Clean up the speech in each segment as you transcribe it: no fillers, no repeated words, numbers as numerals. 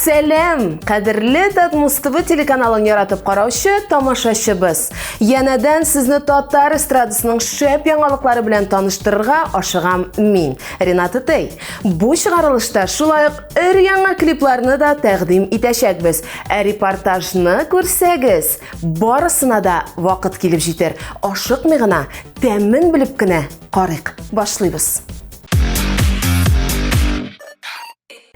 Сәлам, кадерле Татмус ТВ телеканалын яратып караучы тамашачыбыз. Янәдән сезне татар эстрадасының шәп яңалыклары белән таныштырырга ашыгам мин, Рената Тей. Бу чыгарылышта шулай ук өр-яңа клипларны да тәкъдим итәчәкбез. Ә репортажны күрсәгез, барысына да вакыт килеп җитер. Ашыкмый гына, тәмен белеп кенә карыйк. Башлыйбыз.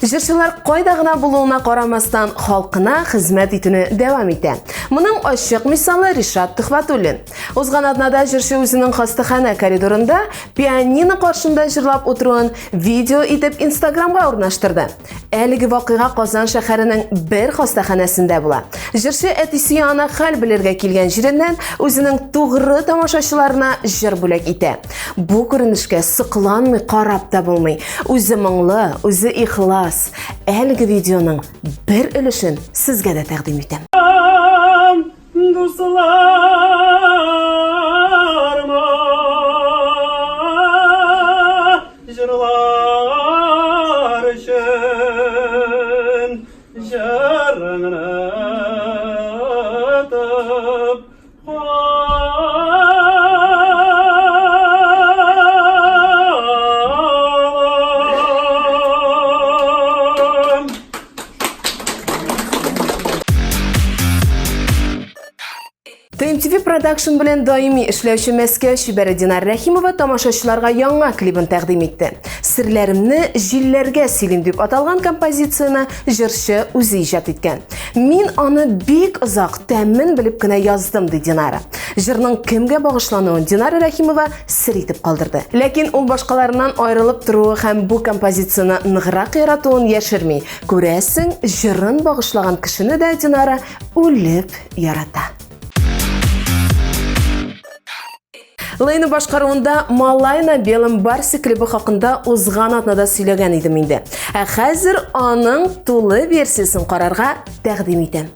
Җырчылар кайда гына булуына карамастан, халкына хезмәт итүне дәвам итә. Моның ачык мисалы Ришат Төхвәтуллин. Узган атнада җырчы үзенең хастаханә коридорында пианино каршында җырлап утыруын видео итеп Инстаграмга урнаштырды. Әлеге вакыйга Казан шәһәренең бер хастаханәсендә була. Җырчы әтисе янына хәл белергә килгән җиреннән үзенең тугры тамашачыларына җыр бүләк итә. Бу күренешкә сокланмый карап та булмый. Үзе моңлы, үзе ихлас. Әлеге видеоның бер өлешен сезгә дә тәкъдим итәм. Дусларыма җырлар өчен җырыңны тып ТМТВ Production белән даими эшләүче Мәскәү чибәре Динар Рәхимова тамашачыларга яңа клибын тәкъдим итте. Серләремне җилләргә сөйлим дип аталган композицияне җырчы үзе иҗат иткән. Мин аны бик озак тәмен белеп кенә яздым, ди Динара. Җырның кемгә багышлануын Динара Рәхимова сер итеп калдырды. Ләкин ул башкаларыннан аерылып торуы һәм бу композицияне ныграк яратуын яшерми. Күрәсең, җырын багышлаган кешене дә Динара үлеп ярата. Лейна башкаруында Малай на белом барсе клибы хакында узган атнада сөйләгән идем инде. Ә хәзер аның тулы версиясен карарга тәкъдим итәм.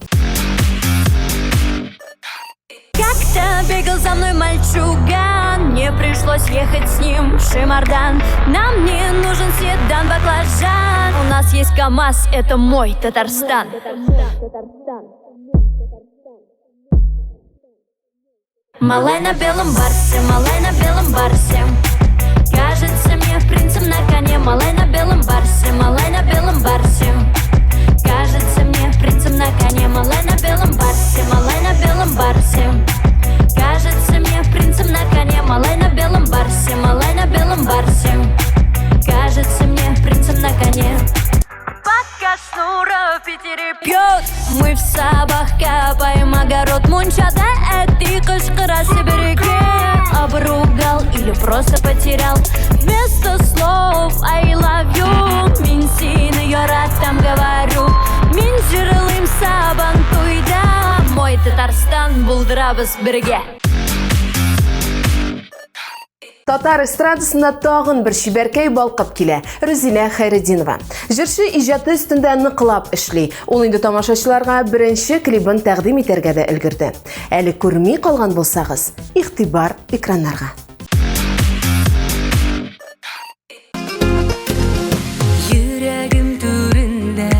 Как-то бегал за мной мальчуган, мне пришлось ехать с ним в Шимардан. Нам не нужен седан, баклажан, у нас есть КамАЗ, это мой Татарстан. Малай на белом барсе, малай на белом барсе. Кажется мне принцем на коне. Малай на белом барсе, малай на белом барсе. Кажется мне принцем на коне. Малай на белом барсе, малай на белом барсе. Кажется мне принцем на коне. Малай на белом барсе, малай на белом барсе. Кажется мне принцем на коне. Пока Шнура в Питере пьет, мы в Сабах копаем огород. Мунчада әти кычкыра себерке. Обругал или просто потерял. Вместо слов I love you мин сине яратам говорю. Мин җырлыйм Сабантуйда. Мой Татарстан булдырабыз бергә. Татар эстрадасында тагын бер чибәркәй балкып килә – Рүзилә Хәйретдинова. Җырчы иҗаты өстендә ныклап эшли. Ул инде тамашачыларга беренче клибын тәкъдим итәргә дә өлгерде. Әле күрми калган булсагыз, игътибар экраннарга. Йөрәгем түрендә,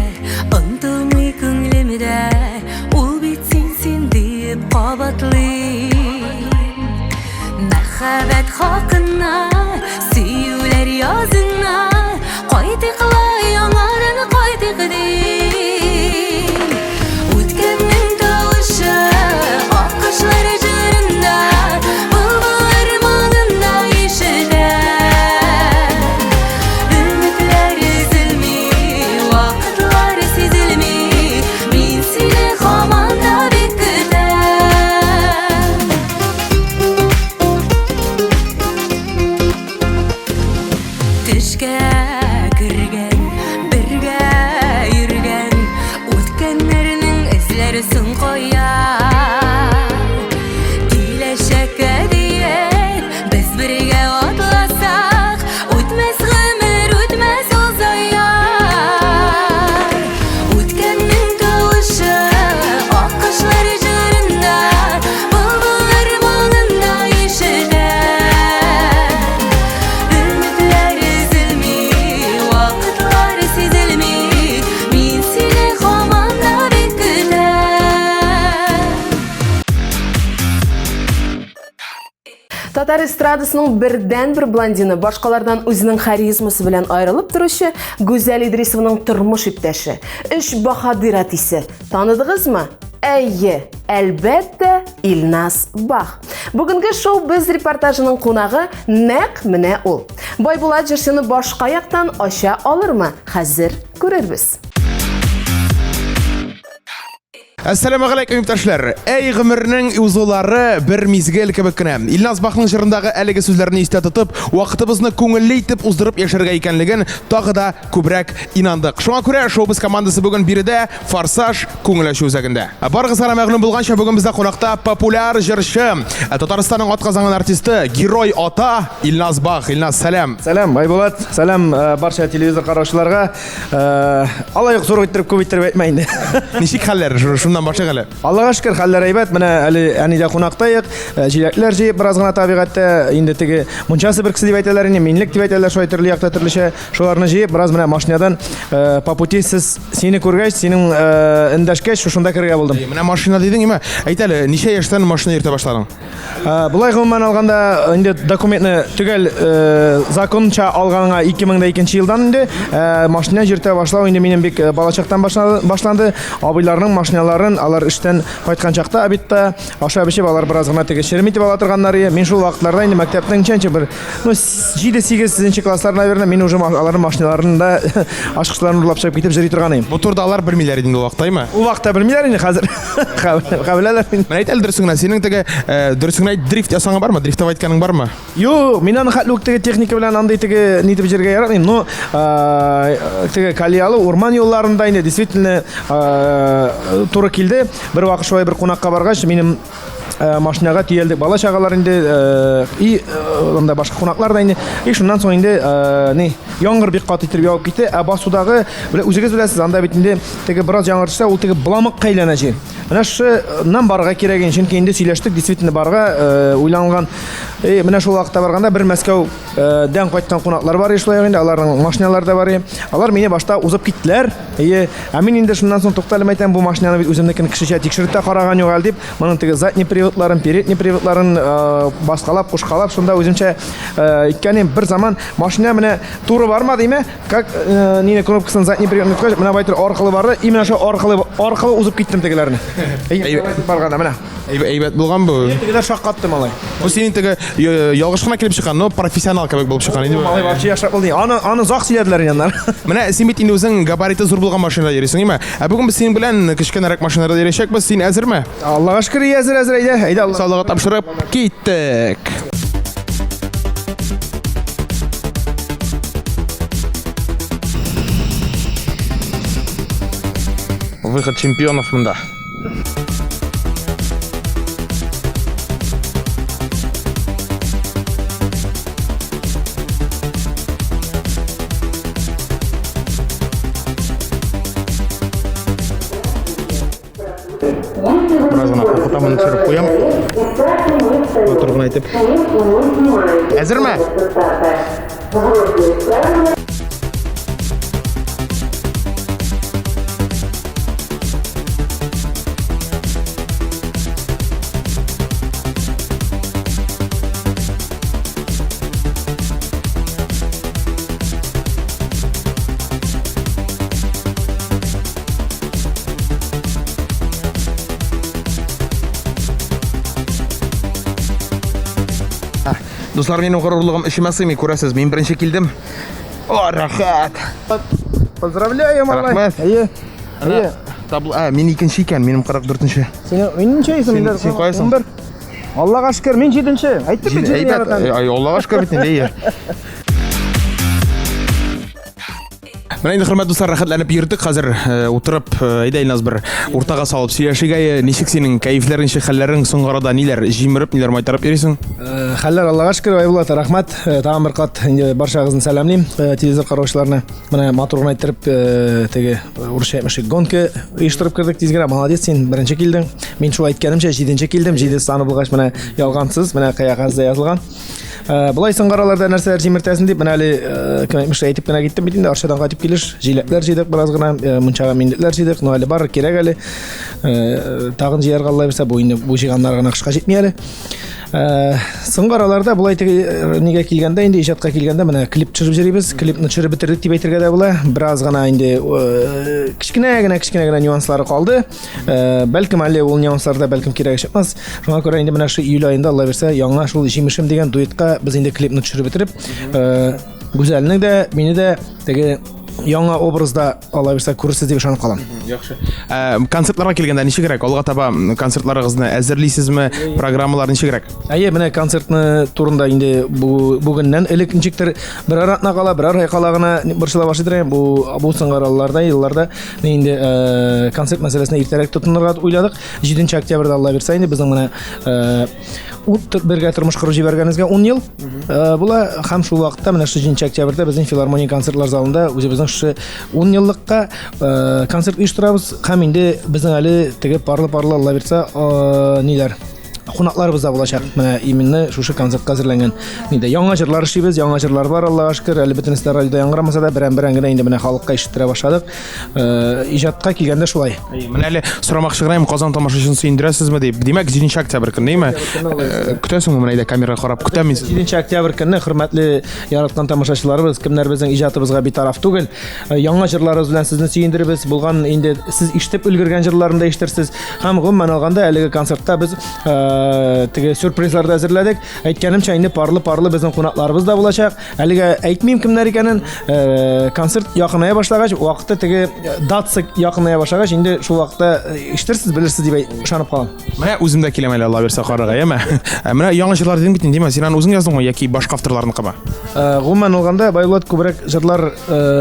онтылмый күңелемдә, ул бит син, син диеп кабатлый. Мәхәббәт хакына, сөюләр язына, кайтыйк ла яңадан кайтыйк дим. Үткәннең тавышы, аккошлар җырында, былбыллар моңында ишетә. Өметләр өзелми, вакытлар сизелми, мин сине һаман да бик көтәм. Татар эстрадасының бердәнбер блондины, башкалардан үзенең харизмасы белән аерылып торучы Гүзәл Идрисованың тормыш иптәше, өч баһадир әтисе. Таныдыгызмы? Әйе, әлбәттә, Илназ Бах. Бүгенге шоу без репортажының кунагы нәкъ менә ул. Байбулат җырчыны башка яктан ача алырмы? Хәзер күрербез. Әссәламәгаләйкүм, иптәшләр. Әй, гомернең узулары бер мизгел кебек кенә. Илназ Бахның җырындагы әлеге сүзләрне истә тотып, вакытыбызны күңелле итеп уздырып яшәргә икәнлеген тагы да күбрәк инандык. Шуңа күрә шоу-без командасы бүген биредә Форсаж күңел ачу үзәгендә. Барыгызга да мәгълүм булганча, бүген бездә кунакта популяр җырчы, Татарстанның атказанган артисты, герой ата Илназ Бах. Илназ, сәлам. Сәлам, Айбулат. Сәлам барча телевизор караучыларга. Э, алай ук зур иттереп, күп иттереп әйтмә инде. Ничек хәлләр? Шуннан башлыйк әле. Аллага шөкер, хәлләр әйбәт. Менә әле әнидә кунактаек. Э, җиләкләр җыеп бераз гына табигатьтә. Инде теге мунча себеркесе дип әйтәләр инде, минлек дип әйтәләр, шулай төрле якта төрлечә. Шуларны җыеп, бераз менә машинадан э, по пути сез сине күргәч, синең эндәшкәч, шушында керергә булдым. Менә машина дидең, име? Әйт әле, ничә яшьтән машина йөртә башладың? Болай гомумән алганда, инде документны төгәл законча алганга 2002 елдан инде машина йөртә башлау инде минем бик балачактан башланды. Абыйларның машиналарын алар эштән кайткан чакта обедта ашап эчеп алар бераз гына теге черем итеп ала торганнар иде. Мин шул вакытларда инде мәктәпнең ничәнче бер, ну, 7-8 класслар, наверное, мин уже аларның машиналарында ачкычларын урлап чыгып китеп йөри торган идем. Бу турыда алар белмиләр иде инде ул вакытта, әйме? Ул вакытта белмиләр инде, хәзер Беләләр. Менә әйт әле дөресен генә, синең теге дөресен генә әйт, дрифт ясагың бармы? Дрифтовать иткәнең бармы? Юк, мин аны хәтле үк теге техника белән андый теге ни дип җиргә яратмыйм, но теге колеялы урман юлларында инде действительно туры килде. Бер вакыт шулай бер кунакка баргач, минем машинага төялдек бала чагалар инде и анда башка кунаклар да инде. И шуннан соң инде ни яңгыр бик каты итеп явып китте. Ә басудагы, үзегез беләсез, анда бит инде теге бераз яңгыр төшсә, ул теге боламыкка әйләнә җир. Менә шуннан барырга кирәк инде, чөнки инде сөйләштек, действительно барырга уйланган. И менә шул вакытта барганда бер Мәскәүдән кайткан кунаклар бар шулай инде, аларның машиналары да бар. Алар мине башта узып киттеләр. Ие, ә мин инде шуннан соң тукталым әйтәм, бу машинаны бит үземнекен кешечә тикшереп тә караган юк әле дип, моның теге задний приводларын, передний приводларын баскалап, кушкалап, шунда үземчә иткәнем. Бер заман машина менә туры бармады, име? Как нине кнопкасын задний приводны куйгач, менә байтыр аркылы барды, именно шул аркылы аркылы узып киттем тегеләрне. Әйбәт барганда менә. Әйбәт булган бу. Тегеләр шаккатты малай. Бу синең теге ялгыш кына килеп чыккан, но профессионал кебек булып чыккан инде. Малай вообще яхшырак булды. Аны аны озак сөйләделәр инде аннары. Менә син бит инде үзең габариты зур булган машинада йөрисең, име? Ә бүген без синең белән кечкенәрәк машинада йөрәчәкбез. Син әзерме? Аллага шөкер, әзер, әзер, әйдә, әйдә Алла. Саулыгы тапшырып киттек. Выход чемпионов монда. Бераз гына куркытамын, төшереп куям. Матур гына итеп. Әзерме? Дуслар, минем горурлыгым эчемә сыймый, күрәсез, мин беренче килдем. О, рәхәт. Поздравляю, малай. Рәхмәт. Әйе. Әйе. Табло, ә, мин икенче икән, минем 44-нче. Син мин ничә исем? Син, син каясың? 11. Аллага шөкер, мин 7-нче. Әйттем бит, 7-не Әйбәт. яратам. Ай, Аллага шөкер бит инде, әйе. Менә инде, хөрмәтле дуслар, рәхәтләнеп йөрдек. Хәзер утырып, әйдә, Илназ, бер уртага салып сөйләшик. Әйе, ничек синең кәефләрең, ничек хәлләрең, соңгы арада ниләр җимереп, ниләр майтарып йөрисең? Хәлләр Аллага шөкер, Айбулат, рәхмәт. Тагын бер кат инде барчагызны сәламлим, телевизор караучыларны. Менә матур гына иттереп, теге урысча әйтмешли, гонка оештырып кердек тиз генә. Молодец, син беренче килдең. Мин шул әйткәнемчә, җиденче килдем. Җиде саны булгач, менә ялгансыз, менә кәгазьдә язылган. Болай соңгы араларда нәрсәләр җимертәсең дип, менә әле кем әйтмешли әйтеп кенә киттем бит инде, Арчадан кайтып килеш, җиләкләр җыйдык бераз гына, мунчага минлекләр җыйдык, но әле бар, кирәк әле. Тагын җыярга Алла бирсә, бу инде бу җыйганнар гына кышка җитми әле. Соңгы араларда болай теге нигә килгәндә инде иҗатка килгәндә менә клип төшереп йөрибез. Клипны төшереп бетердек дип әйтергә дә була. Бераз гына инде кечкенә генә кечкенә генә нюанслары калды. Бәлкем әле ул нюанслар да бәлкем кирәк чыкмас. Шуңа күрә инде менә шу июль аенда Алла бирсә яңа шул Җимешем дигән дуэтка без инде клипны төшереп бетереп, Гүзәлнең дә, мине дә теге яңа образда Алла бирсә күрерсез дип ышанып калам. Яхшы. Концертларга килгәндә ничегрәк? Алга таба концертларыгызны әзерлисезме? Программалар ничегрәк? Әйе, менә концертны турында инде бу бүгеннән элек ничектер берәр атна кала, берәр ай кала гына борчыла башлыйдыр. Бу соңгы араларда, елларда инде концерт мәсьәләсенә иртәрәк тотынырга уйладык. 7 октябрьдә Алла бирсә инде безнең менә бергә тормыш корып җибәргәнебезгә 10 ел була һәм шул вакытта менә шул 7 октябрьдә безнең филармония концертлар залында үзебезнең шушы 10 еллыкка концерт оештырабыз һәм инде безнең әле теге парлы-парлы Алла бирсә ниләр кунакларыбыз да булачак. Менә именно шушы концертка әзерләнгән. Инде яңа җырлар эшлибез, яңа җырлар бар, Аллага шөкер. Әле бөтенесе дә радиода яңгырамаса да, берәм-берәм генә инде менә халыкка ишеттерә башладык. Иҗатка килгәндә шулай. Менә әле сорамакчы гына идем, Казан тамашачысын сөендерәсезме дип. Димәк, 7 октябрь көнне, әйме? Көтәсеңме менә әйдә камерага карап көтәм мин сезне. 7 октябрь көнне хөрмәтле яраткан тамашачыларыбыз, кемнәр безнең иҗатыбызга битараф түгел, яңа җырларыбыз белән сезне сөендеребез. Булган инде сез ишетеп өлгергән җырларны да ишетерсез. Һәм гомумән алганда әлеге концертта без теге сюрпризлар да әзерләдек. Әйткәнемчә, инде парлы-парлы безнең кунакларыбыз да булачак. Әлегә әйтмим кемнәр икәнен. Концерт якыная башлагач, вакыты теге датасы якыная башлагач, инде шул вакытта ишетерсез, белерсез дип ышанып калам. Менә үзем дә киләм әле, Алла бирсә, карарга, яме? Менә яңа җырлар дидең бит инде, димә, син аны үзең яздыңмы яки башка авторларныкымы? Гомумән алганда, Байбулат күбрәк җырлар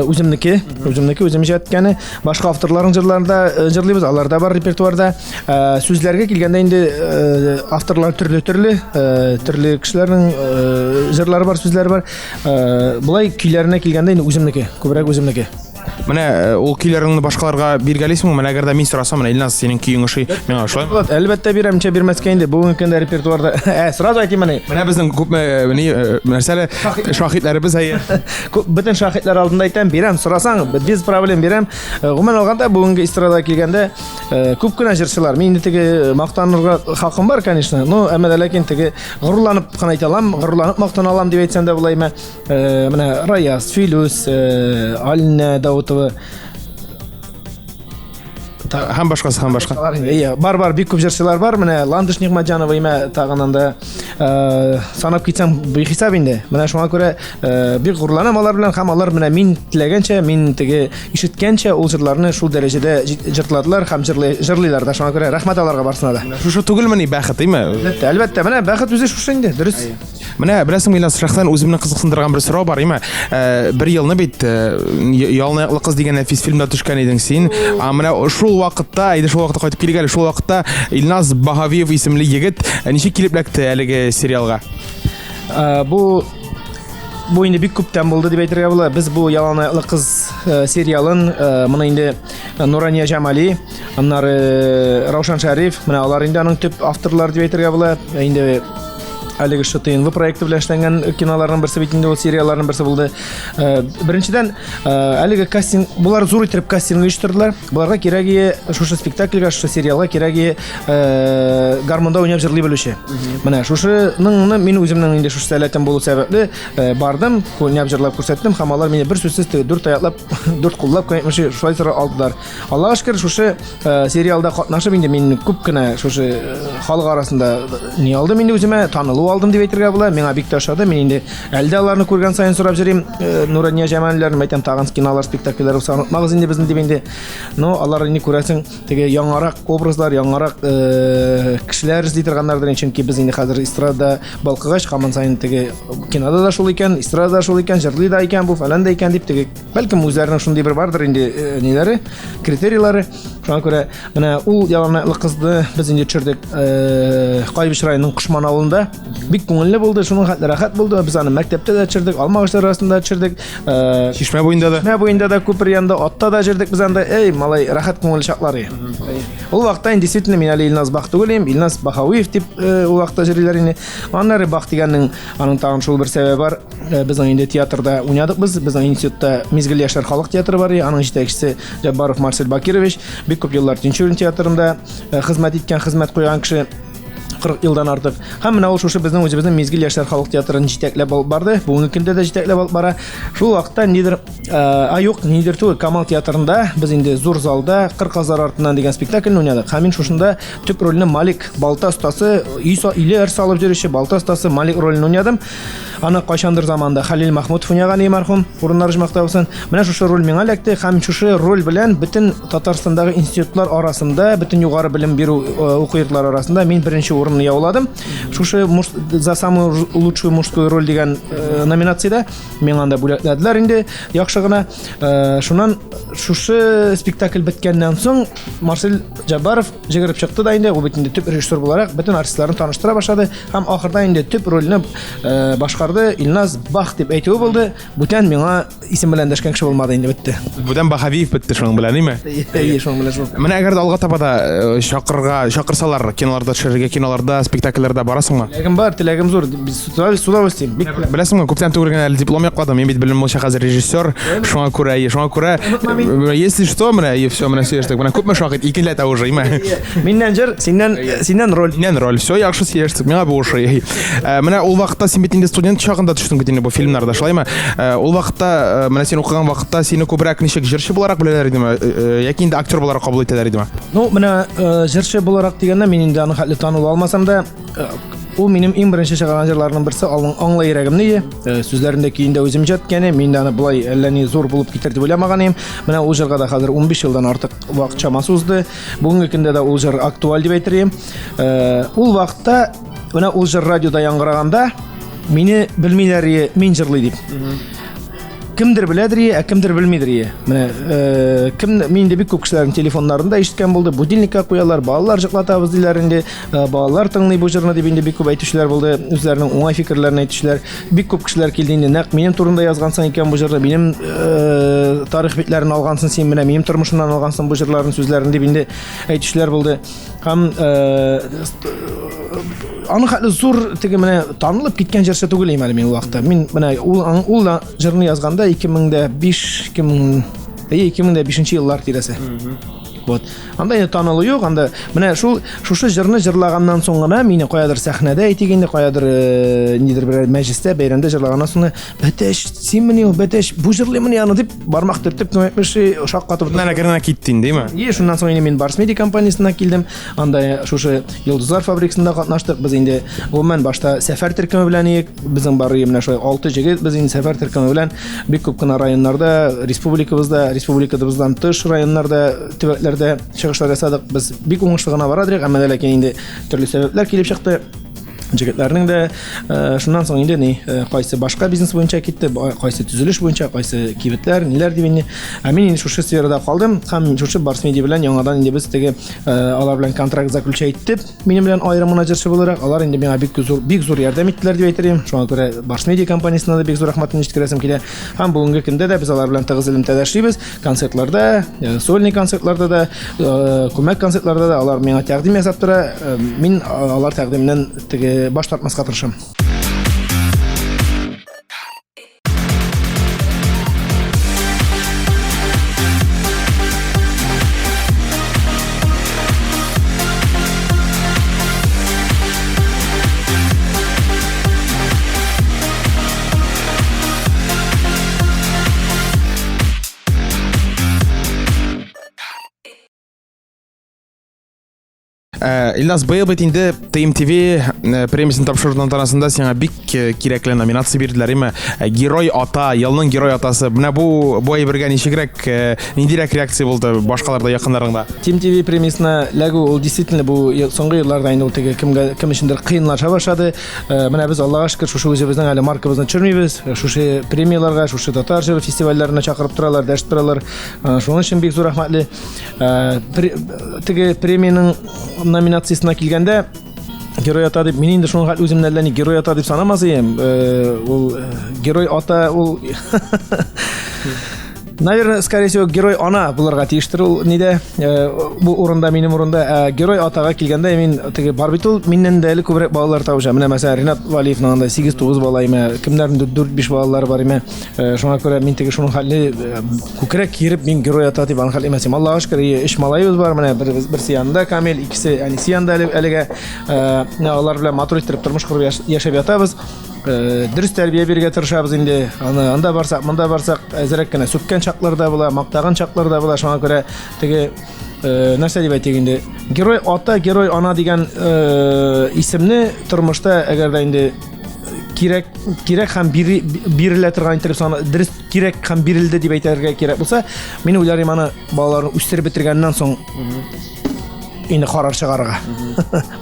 үземнеке, үземнеке, үзем иҗат иткәне. Башка авторларның җырларын да җырлыйбыз, алар да бар репертуарда. Сүзләргә килгәндә инде авторлар төрле-төрле, төрле кешеләрнең җырлары бар, сүзләре бар. Болай көйләренә килгәндә инде үземнеке, күбрәк үземнеке. Менә ул көйләреңне башкаларга биргәлисеңме? Менә әгәр дә мин сорасам, менә Илназ, синең көең ошый, миңа ошыймы? Әлбәттә бирәм, ничә бирмәскә инде. Бүгенге көндә репертуарда. Ә, сразу әйтим менә. Менә безнең күпме ни нәрсә әле шаһитләребез әйе. Күп бөтен шаһитләр алдында әйтәм, бирәм, сорасаң, без проблем бирәм. Гомумән алганда, бүгенге эстрадага килгәндә, күп кенә җырчылар, мин инде теге мактанырга хакым бар, конечно, но әмма дә ләкин теге горурланып кына әйтә алам, горурланып мактана алам дип әйтсәм дә була име. Менә Раяз, Филүс, Алинә Даутова, һәм башкасы, һәм башка. Иә, бар, бар, бик күп җырчылар бар. Менә Ландыш Нигъмәтҗанова имә тагын анда санап китсәм бихисап инде. Менә шуңа күрә бик горурланам алар белән һәм алар менә мин теләгәнчә, мин теге ишеткәнчә ул җырларны шул дәрәҗәдә җырладылар һәм җырлыйлар да. Шуңа күрә рәхмәт аларга барсына да. Шушы түгелмени бәхет, әйме? Әлбәттә, әлбәттә. Менә бәхет үзе шушы инде, дөрес. Менә беләсеңме, Илназ, шәхсән үземне кызыксындырган бер сорау бар, әйме? Бер елны бит Ялын аяклы кыз дигән нәфис фильмда төшкән идең син. А менә шул вакытта, әйдә шул вакытта кайтып килик әле, шул вакытта Илназ Баһавиев исемле егет ничек килеп эләкте әлеге сериалга? Бу инде бик күптән булды дип әйтергә була. Без бу Ялан аяклы кыз сериалын, моны инде Нурания Җамали, аннары Раушан Шәриф, менә алар инде аның төп авторлары дип әйтергә була. Инде әлеге ШТНВ проекты белән эшләнгән киноларның берсе бит инде ул сериалларның берсе булды. Беренчедән, әлеге кастинг, булар зур итеп кастинг оештырдылар. Буларга кирәге шушы спектакльгә, шушы сериалга кирәге гармунда уйнап җырлый белүче. Менә шушының мин үземнең инде шушы сәләтем булу сәбәпле бардым, уйнап җырлап күрсәттем һәм алар мине бер сүзсез теге дүрт аяклап, дүрт куллап, конечно, шулай сорап алдылар. Аллага шөкер, шушы сериалда катнашып инде мин күп кенә шушы халык арасында ни алдым инде үземә, танылу алдым дип әйтергә була. Миңа бик тә ошады. Мин инде әле дә аларны күргән саен сорап йөрим. Нурания Җамалиләрне әйтәм, тагын кинолар, спектакльләр булса онытмагыз инде безне дип инде. Но алар инде күрәсең, теге яңарак образлар, яңарак кешеләр эзли торганнардыр инде, чөнки без инде хәзер эстрадада балкыгач, һаман саен теге кинода да шул икән, эстрадада да шул икән, җырлый да икән, бу фәлән дә икән дип теге бәлкем үзләренең шундый бер бардыр инде ниләре, критерийлары. Шуңа күрә менә ул яланаяклы кызны без инде төшердек Кайбыч районының Кошман авылында. Бик күңелле булды, шуның хәтле рәхәт булды. Без аны мәктәптә дә төшердек, алма агачлары арасында төшердек. Чишмә буенда да. Чишмә буенда да, күпер янында, атта да җөрдек без анда. Эй, малай, рәхәт күңелле чаклар. Ул вакытта инде действительно мин әле Илназ Бах түгел идем, Илназ Бахавиев дип ул вакытта җырлыйлар инде. Аннары Бах дигәннең аның тагын шул бер сәбәбе бар. Безнең инде театрда уйнадык без. Безнең институтта Мизгел яшьләр халык театры бар. Аның җитәкчесе Җаббаров Марсель Бакирович. Бик күп еллар Тинчурин театрында хезмәт иткән, хезмәт куйган кеше. 40 елдан артык. Һәм менә ул шушы безнең үзебезнең Мизгел яшьләр халык театрын җитәкләп алып барды. Бүгенге көндә дә җитәкләп алып бара. Шул вакытта нидер, а юк, нидер түгел, Камал театрында без инде зур залда Кыр казлары артыннан дигән спектакльне уйнадык. Һәм мин шушында төп рольне Малик, балта остасы, өй өйләр салып йөрүче балта остасы Малик ролен уйнадым. Аны кайчандыр заманда Хәлил Махмутов уйнаган иде мәрхүм, урыннары оҗмахта булсын. Менә шушы роль миңа эләкте һәм шушы роль белән бөтен Татарстандагы институтлар арасында, бөтен югары белем бирү э, уку йортлары арасында мин беренче урынны яуладым. Шушы за самую лучшую мужскую роль дигән э, номинациядә миңа анда бүләкләделәр инде яхшы гына. Э, шуннан шушы спектакль беткәннән соң Марсель Җаббаров җигереп чыкты да инде, ул бит инде төп режиссер буларак бөтен артистларны таныштыра башлады һәм ахырда инде төп рольне э, башкарды Илназ Бах дип әйтүе булды. Бүтән миңа исем белән дәшкән кеше булмады инде бетте. Бүтән Баһавиев бетте шуның белән, әйме? Әйе, шуның белән шул. Менә әгәр дә алга таба да э, чакырырга, чакырсалар, киноларда төшерергә, киноларда, спектакльләрдә барасыңмы? Теләгем бар, теләгем зур. Без с удовольствием. Бик теләп. Беләсеңме, күптән түгел генә әле диплом якладым. Мин бит белем булча хәзер режиссер. Шуңа күрә, әйе, шуңа күрә, э, если что, менә, и все, менә сөйләштек. Менә күпме шаһит, икеләтә уже, име? Миннән җыр, синнән, синнән роль. Миннән роль. Все, яхшы сөйләштек. Миңа бу ошый. Э, менә ул вакытта син бит инде студент чагында төштең бит инде бу фильмнарда, шулаймы? Э, ул вакытта, менә син укыган вакытта сине күбрәк ничек җырчы буларак беләләр идеме, яки инде актер буларак кабул итәләр идеме? Ну, менә җырчы буларак дигәндә мин инде аны хәтле таныла алмасам да, Ул минем иң беренче чыгарган җырларның берсе, Алның аңла йөрәгемне ие. Э, сүзләрен дә көен дә үзем иҗат иткән Мин дә аны болай әллә ни зур булып китер дип уйламаган идем. Менә ул җырга да хәзер 15 елдан артык вакыт чамасы узды. Бүгенге көндә дә ул җыр актуаль дип әйтер идем. Э, ул вакытта менә ул җыр радиода яңгыраганда мине белмиләр ие, мин җырлый дип. Кемдер беләдер, ә кемдер белмидер. Менә э, кем мин инде бик күп кешеләрнең телефоннарында ишеткән булды. Будильникка куялар, балалар җыклатабыз диләр инде. Э, балалар тыңлый бу җырны дип инде бик күп әйтүчеләр булды. Үзләренең уңай фикерләрен әйтүчеләр. Бик күп кешеләр килде инде. Нәкъ минем турында язгансың икән бу җырны, минем э, тарих битләрен алгансың син, менә минем тормышымнан алгансың бу җырларның сүзләрен дип инде әйтүчеләр булды. Һәм э, аның хәтле зур теге менә танылып киткән җырчы түгел идем әле мин ул вакытта. Мин менә ул ул җырны язганда 2005 2000 әйе 2005 еллар тирәсе. Вот. Анда инде танылу юк, анда менә шул шушы җырны җырлаганнан соң гына мине каядыр сәхнәдә әйтик инде, каядыр э, нидер берәр мәҗлестә, бәйрәмдә җырлаганнан соң бәтәш, синмени ул, бәтәш, бу җырлыймыни аны дип бармак төртеп, кем әйтмешли, шаккатып. Шуннан әкрен генә китте инде, әйме? И, шуннан соң инде мин Барс Медиа компаниясенә килдем. Анда шушы Йолдызлар фабрикасында катнаштык. Без инде гомумән башта Сәфәр төркеме белән иек. Безнең бары менә шулай 6 җегет без инде Сәфәр төркеме белән бик күп кенә районнарда, республикабызда, республикабыздан тыш районнарда, төбәкләрдә чыгышлар ясадык. Без бик уңышлы гына бара идек, әмма ләкин инде төрле сәбәпләр килеп чыкты. Җегетләрнең дә э, шуннан соң инде ни э, кайсы башка бизнес буенча китте, кайсы төзелеш буенча, кайсы кибетләр, ниләр дип инде. Ә мин инде шушы сферада калдым һәм шушы Барс Медиа белән яңадан инде без теге э, алар белән контракт заключать итеп, минем белән аерым гына җырчы буларак, алар инде миңа бик зур бик зур ярдәм иттеләр дип әйтер идем. Шуңа күрә Барс Медиа компаниясенә дә бик зур рәхмәтемне җиткерәсем килә. Һәм бүгенге көндә дә без алар белән тыгыз элемтәдә эшлибез. Концертларда, сольный концертларда да, күмәк концертларда да алар миңа тәкъдим ясап тора. Мин алар тәкъдименнән теге баш тартмаска тырышам. Э, Илназ, быел бит инде TMTV э, премиясен тапшыру тантанасында сиңа бик э, кирәкле номинация бирделәр, име? Герой ата, елның герой атасы. Менә бу бу әйбергә ничегрәк, ниндирәк реакция булды башкаларда, якыннарыңда? TMTV премиясенә ләгү ул действительно бу соңгы елларда инде ул теге кемгә кем өчендер кыенлаша башлады. Менә без Аллага шөкер шушы үзебезнең әле маркабызны төшермибез. Шушы премияләргә, шушы татар җыры фестивальләренә чакырып торалар, дәшеп торалар. Шуның өчен бик зур рәхмәтле. Теге премиянең номинациясенә килгәндә, герой ата дип, мин инде шуның хәтле үземне әллә ни герой ата дип санамас идем. Ул герой ата ул. Наверное, скорее всего, герой ана булырга тиештер ул нидә, э, бу урында минем урында. Ә герой атага килгәндә мин теге бар бит ул миннән дә әле күбрәк балалар табыша. Менә мәсәлән, Ринат Валиевның анда 8-9 бала име, кемнәрнең 4-5 балалары бар име. Э, шуңа күрә мин теге шуның хәлне э, күкрәк киереп мин герой ата дип аның хәле имәсем. Аллага шөкер, өч малаебыз бар, менә бер, берсе янында Камил, икесе әнисе янында әле, әлегә. Э, менә алар белән матур иттереп тормыш корып яшәп ятабыз. Дөрес тәрбия бирергә тырышабыз инде. Аны анда барсак, монда барсак, әзрәк кенә сүккән чаклар да була, мактаган чаклар да була. Шуңа күрә теге нәрсә дип әйтик инде, герой ата, герой ана дигән исемне тормышта әгәр дә инде кирәк кирәк һәм бирелә торган итеп саны дөрес кирәк һәм бирелде дип әйтергә кирәк булса, мин уйларым аны балаларны үстереп бетергәннән соң инде карар чыгарырга.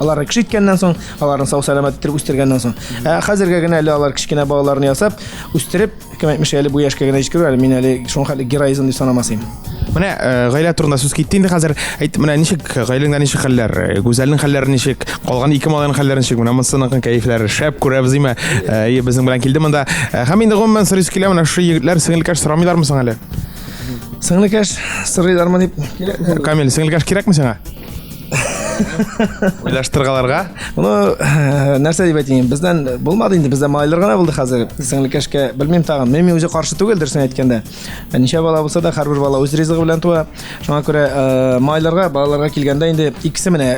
Аларны кеше иткәннән соң, аларны сау сәламәт итеп үстергәннән соң. Ә хәзергә генә әле алар кечкенә балаларны ясап, үстереп, кем әйтмешли, әле бу яшькә генә җиткерү, әле мин әле шуның хәтле героизм дип санамас идем. Менә э, гаилә турында сүз китте инде хәзер. Әйт, менә ничек гаиләңдә ничек хәлләр? Э, Гүзәлнең хәлләре ничек? Калган ике малайның хәлләре ничек? Менә монысының кәефләре шәп күрәбез име? Э, Әйе, безнең белән килде монда. Э, Һәм инде гомумән сорыйсы килә, менә шушы егетләр сеңелкәш сорамыйлармы соң әле? Сеңлекәш сорыйлармы дип. Камил, сеңелкәш кирәкме сиңа? Уйлаштыргаларга. Ну, э, нәрсә дип әйтим, бездән булмады инде, бездә малайлар гына булды хәзер. Сеңлекәшкә белмим тагын. Мин үзе каршы түгел, дөресен әйткәндә. Э, ничә бала булса да, һәрбер бала үз ризыгы белән туа. Шуңа күрә э, малайларга, балаларга килгәндә инде икесе менә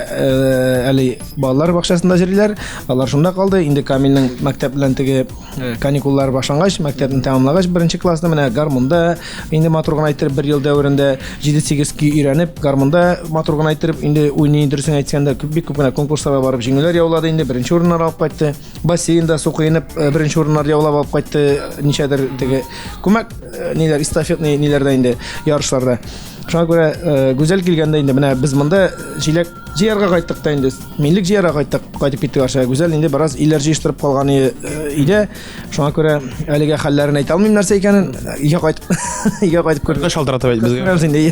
әле балалар бакчасында йөриләр. Алар шунда калды. Инде Камилнең мәктәп белән теге Э, каникуллар башлангач, мәктәпне тәмамлагач, беренче классны менә гармунда инде матур гына иттереп бер ел дәверендә 7-8 көй өйрәнеп, гармунда матур гына иттереп инде уйный, дөресен әйткәндә, бик күп кенә конкурсларга барып җиңүләр яулады инде, беренче урыннар алып кайтты. Бассейнда су коенып э, беренче урыннар яулап алып кайтты, ничәдер теге күмәк э, ниләр эстафетный ниләрдә инде ярышларда. Шуңа күрә Гүзәл килгәндә инде менә без монда җиләк җыярга кайттык та инде. Минлек җыярга кайттык, кайтып киттек Арчага. Гүзәл инде бераз өйләр җыештырып калган өйдә. Шуңа күрә әлегә хәлләрен әйтә алмыйм нәрсә икәнен. Өйгә кайтып, өйгә кайтып күрдек. Шалтыратып әйт безгә. Күрәбез инде.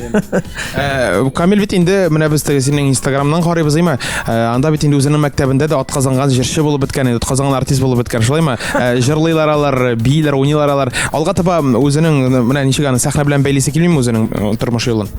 Э, Камил бит инде менә без теге синең Инстаграмнан карыйбыз, әйме? Э, анда бит инде үзенең мәктәбендә дә атказанган җырчы булып беткән, инде атказанган артист булып беткән, шулаймы? Э, җырлыйлар алар, бииләр, уйныйлар алар. Алга таба үзенең менә ничек аны сәхнә белән бәйлисе килмиме үзенең тормыш юлын?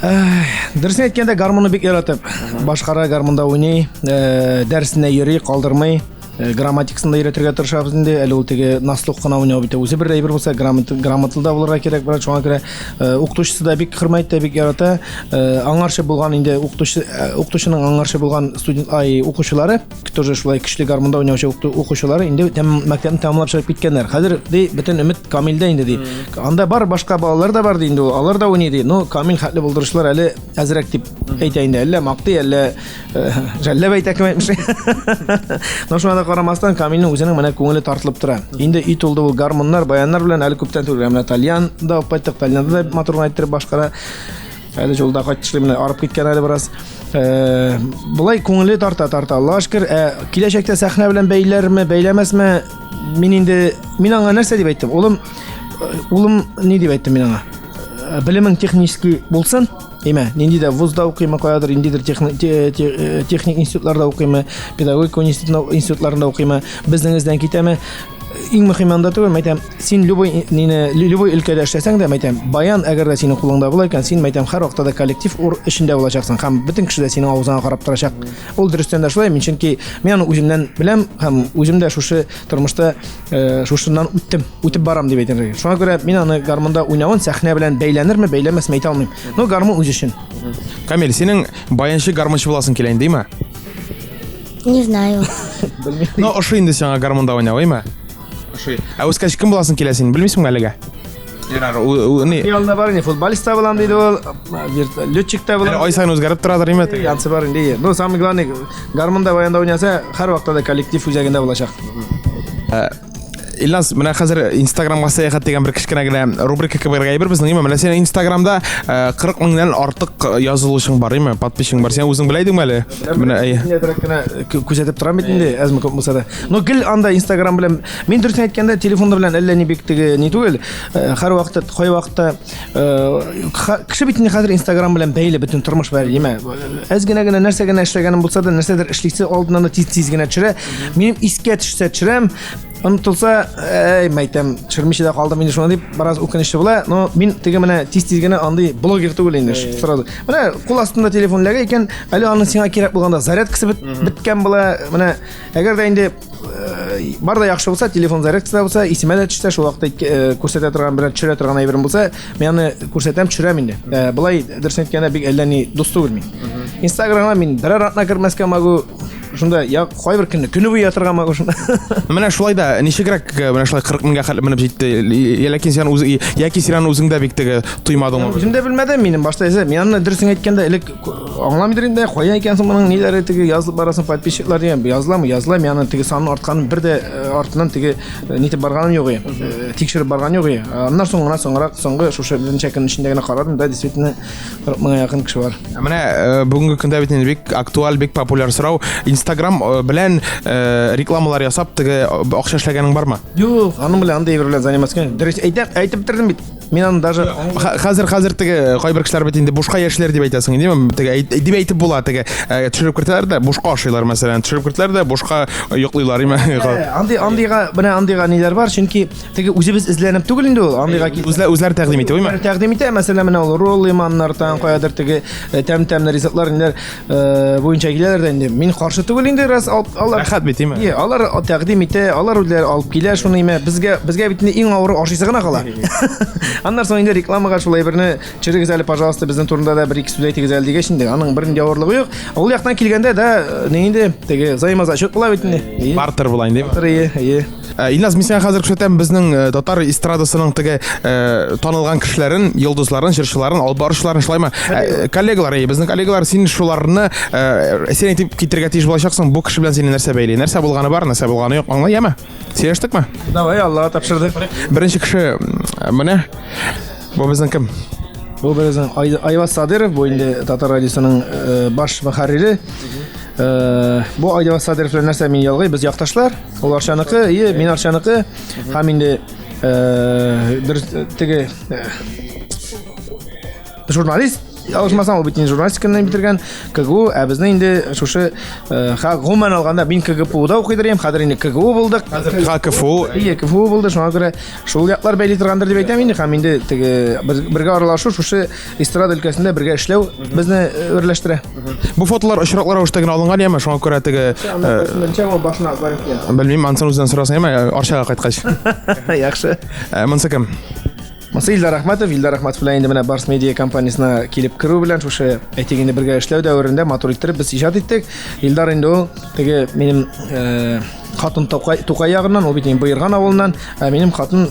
Дөресен әйткәндә, гармунны бик яратып башкара, гармунда уйный, э, дәресенә йөри, калдырмый. Э, грамматикасын да өйрәтергә тырышабыз инде. Әле ул теге наслух кына уйнау бит үзе бер әйбер булса, грамот, грамотлы да булырга кирәк, брат. Шуңа күрә э, укытучысы да бик хөрмәт итә, бик ярата. Аңарчы булган инде укытучы, укытучының аңарчы булган студент, ай, укучылары, тоже шулай көчле гармунда уйнаучы укучылары инде мәктәпне тәмамлап чыгып киткәннәр. Хәзер ди бөтен өмет Камилдә инде ди. Анда бар башка балалар да бар ди инде ул. Алар да уйный ди. Но Камил хәтле булдыручылар әле әзрәк дип әйтә инде. Әллә мактый, әллә э, жәлләп әйтә кем әйтмешли. Но шуңа да карамастан Камилнең үзенең менә күңеле тартылып тора. Инде өй тулды ул гармуннар, баяннар белән әле күптән түгел. Менә тальян да алып кайттык. Тальянда да матур гына иттереп башкара. Әле юлда кайтышлый менә арып киткән әле бераз. Э, болай күңеле тарта тарта, Аллага шөкер. Ә киләчәктә сәхнә белән бәйләрме, бәйләмәсме? Мин инде мин аңа нәрсә дип әйттем? Улым, э, улым ни дип әйттем мин аңа? Э, белемең технический булсын, Әйме, нинди дә вузда укыймы, каядыр, ниндидер техник институтларда укыймы, педагогика институтларында укыймы, безнең эздән китәме? Иң мөһиме анда түгел, мәйтәм, син любой нине, любой өлкәдә эшләсәң дә, мәйтәм, баян әгәр дә синең кулыңда була икән, син мәйтәм һәрвакытта да коллектив эчендә булачаксың һәм бөтен кеше дә синең авызыңа карап торачак. Ул дөрестән дә шулай, мин чөнки мин аны үземнән беләм һәм үзем дә шушы тормышта э, шушыннан үттем, үтеп барам дип әйтергә. Шуңа күрә мин аны гармунда уйнавын сәхнә белән бәйләнерме, бәйләмәсме әйтә алмыйм. Но гармун үз өчен. Камил, синең баянчы гармунчы буласың килә инде, димме? Не знаю. Ну, ошый инде сиңа гармунда уйнау, әйме? Ошый. Ә үскәч кем буласың килә син, белмисеңме әлегә? Ярар, ни? Хыялында бар инде, футболист та булам диде ул, летчик та булам. Ай саен үзгәреп торадыр, әйме? Янсы бар инде. Ну, самое главное, гармунда баянда уйнаса, һәрвакытта да коллектив үзәгендә булачак. Илназ, менә хәзер Инстаграмга сәяхәт дигән бер кечкенә генә рубрика кебек әйбер безнең, әйме? Менә синең Инстаграмда 40 э, меңнән артык язылучың бар, әйме? Подписчигың бар. Син үзең белә идеңме әле? Менә әйе. Нидерәк кенә күзәтеп торам бит инде, әзме күп булса да. Но гел анда Инстаграм белән, мин дөресен әйткәндә, телефонда белән әллә ни бик теге ни түгел. Э, һәр вакытта, кай вакытта э, кеше бит инде хәзер Инстаграм белән бәйле бөтен тормыш бәйле, әйме? Әз генә генә нәрсә генә эшләгәнем булса да, нәрсәдер эшлисе алдыннан да тиз-тиз генә төшерә. Минем искә төшсә төшерәм. Онытылса, әй, мәйтәм, төшермичә дә калдым инде шуны дип, бераз үкенечле була. Но мин теге менә тиз-тиз генә андый блогер түгел инде, сразу. Менә кул астында телефон эләгә икән, әле аның сиңа кирәк булганда зарядкасы беткән була. Менә әгәр дә инде э, бар да яхшы булса, телефон зарядкасы да булса, исемә дә төшсә, шул вакытта э, күрсәтә торган, белән төшерә торган әйберем булса, мин аны күрсәтәм, төшерәм инде. Э, Болай дөресен әйткәндә бик әллә ни дус түгел мин. Инстаграмга мин берәр атна кермәскә могу. Шунда я кайбер көнне көне буе ятырга могу шунда. Менә шулай да ничегрәк э, менә шулай 40 меңгә хәтле менеп җитте. Ләкин син үз яки син аны үзең дә бик теге тоймадыңмы? Үзем дә белмәдем, минем башта эзе. Мин аны дөресен әйткәндә элек аңламый идем дә, кая икән соң моның ниләре теге язылып барасың подписчиклар дигән, языламы, языла, мин аны теге санын артканын бер дә э, артыннан теге э, нитеп барганым юк иде. Тикшереп барган юк иде. Аннан соң гына соңрак соңгы шушы берничә көн эчендә генә карадым да, действительно 40 меңгә якын кеше бар. Ә Менә э, бүгенге көндә бит инде бик актуаль, бик популяр сорау. Инстаграм э, белән э, рекламалар ясап теге акча эшләгәнең бармы? Юк, аның белән андый әйбер белән заниматься итмим. Дөрес әйтәм, әйтеп бетердем бит. Мин аны даже Хәзер хәзер теге кайбер кешеләр бит инде бушка яшиләр дип әйтәсең, димме? Теге дип әйтеп була, теге төшереп кертәләр дә бушка ашыйлар мәсәлән, төшереп кертәләр дә бушка йоклыйлар, име? Андый андыйга менә андыйга ниләр бар, чөнки теге үзебез эзләнеп түгел инде ул, андыйга кил. Үзләр үзләр тәкъдим итә, уймы? Тәкъдим итә, мәсәлән, менә ул роллыманнардан каядыр теге тәм-тәмле ризыклар ниләр буенча киләләр дә инде. Мин каршы түгел инде, раз алар. Рәхәт бит, име? Е, алар тәкъдим итә, алар үзләре алып килә шуны име. Безгә безгә бит инде иң авыры ашыйсы гына кала. Аннан соң инде рекламага шулай берне төшерегез әле, пожалуйста, безнең турында да бер-ике сүз әйтегез әле дигәч инде, аның бернинди авырлыгы юк. Ул яктан килгәндә дә ни инде теге взаимозачет була бит инде. Бартер була инде. Бартер, ие, ие. Илназ, мин сиңа хәзер күрсәтәм безнең татар эстрадасының теге танылган кешеләрен, йолдызларын, җырчыларын, алып баручыларын, шулаймы? Коллегалар, әйе, безнең коллегалар, син шуларны син әйтеп китергә тиеш булачаксың, бу кеше белән сине нәрсә бәйли? Нәрсә булганы бар, нәрсә булганы юк, аңла, яме? Сөйләштекме? Давай, Аллага тапшырдык. Беренче кеше менә бу безнең кем? Бу безнең Айваз Садыров, бу инде Татар радиосының баш мөхәррире. Бу Айваз Садыров белән нәрсә мин ялгый, без якташлар. Ул Арчаныкы, ие, мин Арчаныкы. Һәм инде дөрес теге журналист ялгышмасам, ул бит инде журналистиканы битергән, КГУ, ә безне инде шушы гомумән алганда мин КГПУда укыйдыр идем, хәзер инде КГУ булдык. Хәзер КФУ. Ие, КФУ булды, шуңа күрә шул яклар бәйли торгандыр дип әйтәм инде, һәм инде теге бергә аралашу, шушы эстрада өлкәсендә бергә эшләү безне берләштерә. Бу фотолар очраклы рәвештә генә алынган яме, шуңа күрә теге башына барып килә. Белмим, ансын үзеннән сорасаң яме, Арчага кайткач. Яхшы. Монысы кем? Монысы Илдар Әхмәтов. Илдар Әхмәтов белән инде менә Барс Медиа компаниясенә килеп керү белән шушы әйтик инде бергә эшләү дәверендә матур иттереп без иҗат иттек. Илдар инде ул теге минем хатын Тукай, Тукай ягыннан, ул бит инде Боерган авылыннан, ә минем хатын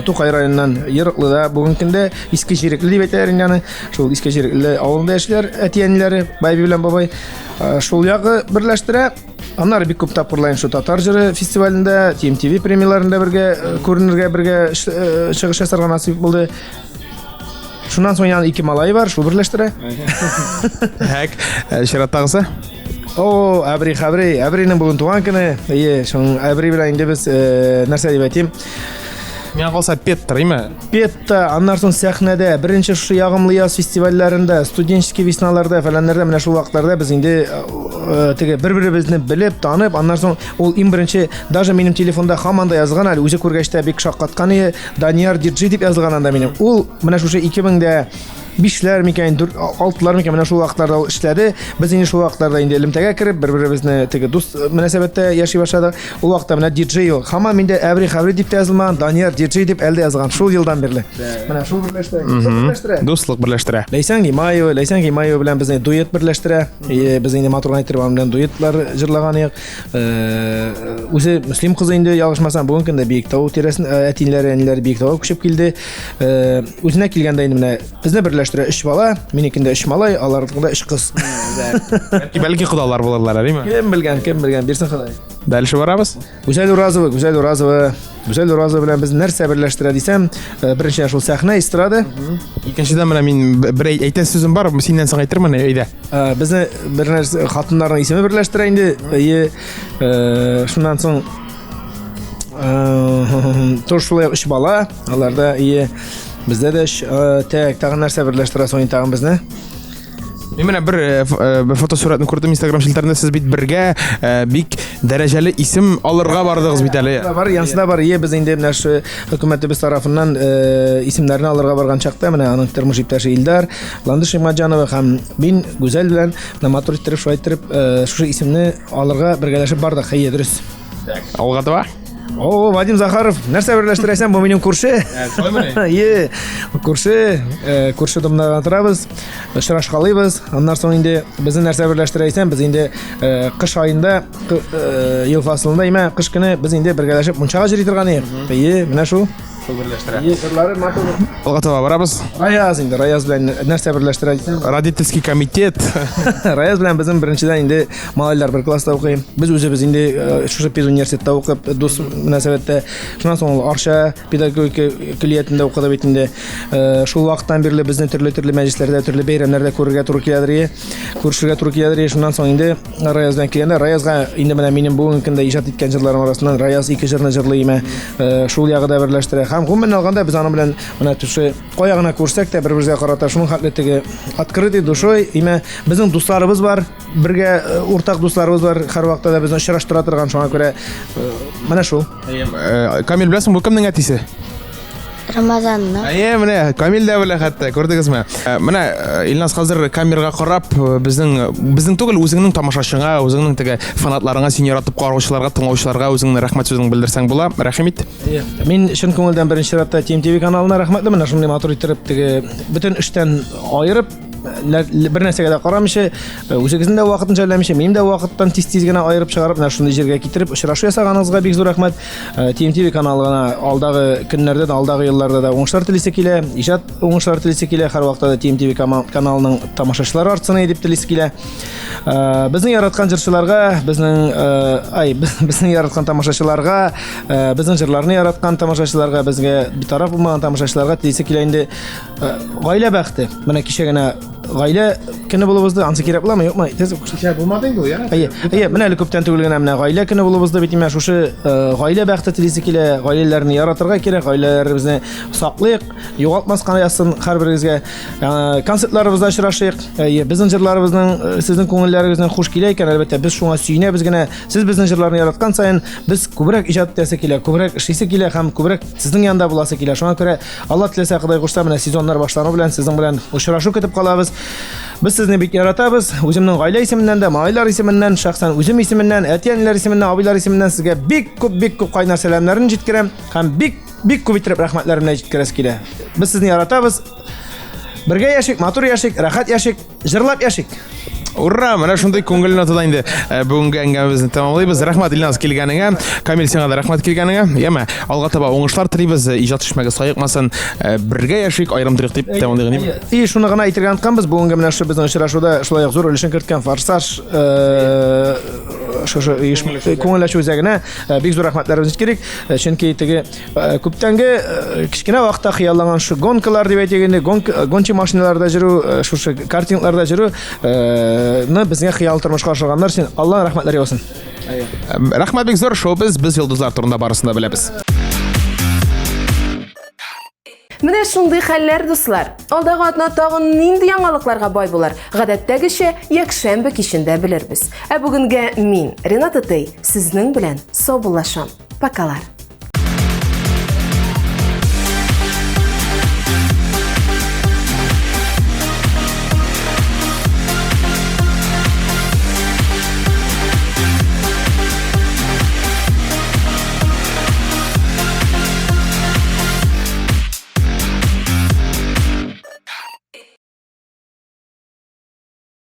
Тукай районыннан, Ерыклыда бүгенге көндә Иске Җирекле дип әйтәләр инде аны. Шул Иске Җирекле авылында яшиләр әти-әниләре, бәби белән бабай. Шул ягы берләштерә. Аннары бик күп тапкырлар инде шул татар җыры фестивалендә, TMTV премияләрендә бергә күренергә, бергә чыгыш ясарга насыйп булды. Шуннан соң яны ике малай бар, шул берләштерә. Хәк, чираттагысы? О, Әбри Хәбри, Әбринең бүген туган көне. Әйе, шуның Әбри белән инде без нәрсә дип әйтим? Миңа калса Петтер, име? Петта, аннан соң сәхнәдә, беренче шушы Ягымлы яз фестивальләрендә, студенческий весналарда, фәләннәрдә, менә шул вакытларда без инде теге бер-беребезне белеп, танып, аннан соң ул иң беренче, даже минем телефонда һаман да язган әле, үзе күргәч тә бик шаккаткан иде, Данияр Диджи дип язылган анда минем. Ул менә шушы 2005-ләр микән, дүрт, алтылар микән, менә шул вакытларда ул эшләде. Без инде шул вакытларда инде элемтәгә кереп, бер-беребезне теге дус мөнәсәбәттә яши башладык. Ул вакытта менә диджей ул. Һаман миндә Әбри Хәбри дип тә язылмаган, Данияр диджей дип әле дә язылган шул елдан бирле. Менә шул берләштерә. Дуслык берләштерә. Дуслык берләштерә. Ләйсән Гимаева, Ләйсән Гимаева белән безне дуэт берләштерә. Без инде матур гына иттереп аның белән дуэтлар җырлаган идек. Үзе Мөслим кызы инде, ялгышмасам, бүгенге көндә Биектау тирәсен әтиләре, әниләре Биектауга күчеп килде. Үзенә килгәндә инде менә безне берләштерә өч бала, минекендә өч малай, аларныкында өч кыз. Бәлки, бәлки кодалар булырлар, әйеме? Кем белгән, кем белгән, бирсен Ходай. Дальше барабыз. Гүзәл Уразова, Гүзәл Уразова, Гүзәл Уразова белән без нәрсә берләштерә дисәм, беренчедән шул сәхнә, эстрада. Икенчедән менә мин бер әйтәсе сүзем бар, синнән соң әйтермен, әйдә. Безне бер нәрсә хатыннарның исеме берләштерә инде. Әйе, шуннан соң тоже шулай өч бала, аларда ие, бездә дә өч, так, тагын нәрсә берләштерә соң инде тагын безне? Мин менә бер, бер фотосурәтне күрдем Инстаграм челтәрендә, сез бит бергә бик дәрәҗәле исем алырга бардыгыз бит әле. Бар, янсы да бар. Ие, без инде менә шу хөкүмәтебез тарафыннан э, исемнәрне алырга барган чакта менә аның тормыш иптәше Илдар, Ландыш Нигъмәтҗанова һәм мин Гүзәл белән менә матур иттереп шулай иттереп э, шушы исемне алырга бергәләшеп бардык. Әйе, дөрес. Алга таба. О, Вадим Захаров, нәрсә берләштерәсәң, бу минем күрше. Е, күрше, э, күрше домда гына торабыз, очрашкалыйбыз. Аннан соң инде безне нәрсә берләштерә дисәң, без инде э, кыш аенда, э, ел фасылында, имә, кыш көне без инде бергәләшеп мунчага йөри торган идек. Е, менә шул. Шул берләштерә. Е, җырлары матур. Алга таба барабыз. Раяз инде, Раяз белән нәрсә берләштерә дисәң, Родительский комитет. Раяз белән безнең беренчедән инде малайлар бер класста укый. Без үзебез инде э, шушы педуниверситетта укып, дус мөнәсәбәттә. Шуннан соң ул Арча педагогика көллиятендә укыды бит инде. Э, шул вакыттан бирле безне төрле-төрле мәҗлесләрдә, төрле бәйрәмнәрдә күрергә туры киләдер ие. Күрешергә туры киләдер ие. Шуннан соң инде Раяз белән килгәндә, Раязга инде менә минем бүгенге көндә иҗат иткән җырларым арасыннан Раяз ике җырны җырлый име. Э, шул ягы да берләштерә. Һәм гомумән алганда без аның белән менә төше кая гына күрсәк тә бер-беребезгә карата шуның хәтле теге открытый душой, име безнең дусларыбыз бар, бергә э, уртак дусларыбыз бар, һәрвакытта да безне очраштыра торган, шуңа күрә э, менә шул. Камил, беләсең, бу кемнең әтисе? Рамазанны. Әйе, менә Камил дә белә хәтта, күрдегезме? Э, менә э, Илназ хәзер камерага карап, э, безнең безнең түгел, үзеңнең тамашачыңа, үзеңнең теге фанатларыңа, сине яратып караучыларга, тыңлаучыларга үзеңнең рәхмәт сүзеңне белдерсәң була. Рәхим ит. Мин чын күңелдән беренче чиратта TMTV каналына рәхмәтле, менә шундый матур иттереп теге бөтен эштән аерып бер нәрсәгә дә карамыйча, үзегезнең дә вакытын жәлләмичә, минем дә вакыттан тиз-тиз генә аерып чыгарып, менә шундый җиргә китереп очрашу ясаганыгызга бик зур рәхмәт. TMTV каналына алдагы көннәрдә дә, алдагы елларда да уңышлар телисе килә, иҗат уңышлары телисе килә, һәрвакытта да TMTV каналының тамашачылары артсын дип телисе килә. Безнең яраткан җырчыларга, безнең ай, безнең яраткан тамашачыларга, безнең җырларны яраткан тамашачыларга, безгә битараф булмаган тамашачыларга телисе килә инде гаилә бәхете. Менә кичә генә гаилә көне булып узды. Ансы кирәк буламы, юкмы? Тез Кичә булмады инде ул, яра. Әйе, әйе, менә әле күптән түгел генә менә гаилә көне булып узды бит менә шушы э, гаилә бәхете телисе килә, гаиләләрне яратырга кирәк, гаиләләребезне саклыйк, югалтмаска язсын һәрберегезгә. Э, концертларыбызда очрашыйк. Әйе, безнең җырларыбызның э, сезнең күңелләрегезнең хуш килә икән, әлбәттә, без шуңа сөенәбез генә. Сез безнең җырларны яраткан саен, без күбрәк иҗат итәсе килә, күбрәк эшлисе килә һәм күбрәк сезнең янда буласы килә. Шуңа күрә Алла теләсә, Ходай кушса, менә сезоннар башлану белән сезнең белән очрашу көтеп калабыз. Без сезне бик яратабыз. Үземнең гаилә исеменнән дә, малайлар исеменнән, шәхсән үзем исеменнән, әти-әниләр исеменнән, абыйлар исеменнән сезгә бик күп, бик күп кайнар сәламнәрен җиткерәм һәм бик, бик күп иттереп рәхмәтләремне җиткерәсе килә. Без сезне яратабыз. Бергә яшик, матур яшик, рәхәт яшик. Җырлап яшик! Ура! Менә шундый күңелле нотада инде э, бүгенге әңгәмәбезне тәмамлыйбыз. Рәхмәт, Илназ, килгәнеңә. Камил, сиңа да рәхмәт килгәнеңә. Яме, алга таба уңышлар телибез. Иҗат чишмәге саекмасын. Э, бергә яшик, аерым торыйк дип тәмамлыйк инде. И шуны гына әйтергә онытканбыз. Бүгенге менә шушы безнең очрашуда шулай ук зур өлешен керткән Форсаж э, шушы оешма күңел ачу үзәгенә бик зур рәхмәтләребезне җиткерик. Чөнки теге Э, күптәнге э, кечкенә вакытта хыялланган шушы гонкалар дип әйтик инде гонка э, гончий машиналарда йөрү шушы картингларда йөрү ны безгә хыял тормышка ашырганнар өчен Аллаһ рәхмәтләр яусын. Рәхмәт бик зур, шоу без, без йолдызлар турында барысын да беләбез. Менә шундый хәлләр, дуслар. Алдагы атна тагын нинди яңалыкларга бай булыр? Гадәттәгечә, якшәмбе кичендә белербез. Ә бүгенгә мин, Рената Тей, сезнең белән саубуллашам. Покалар.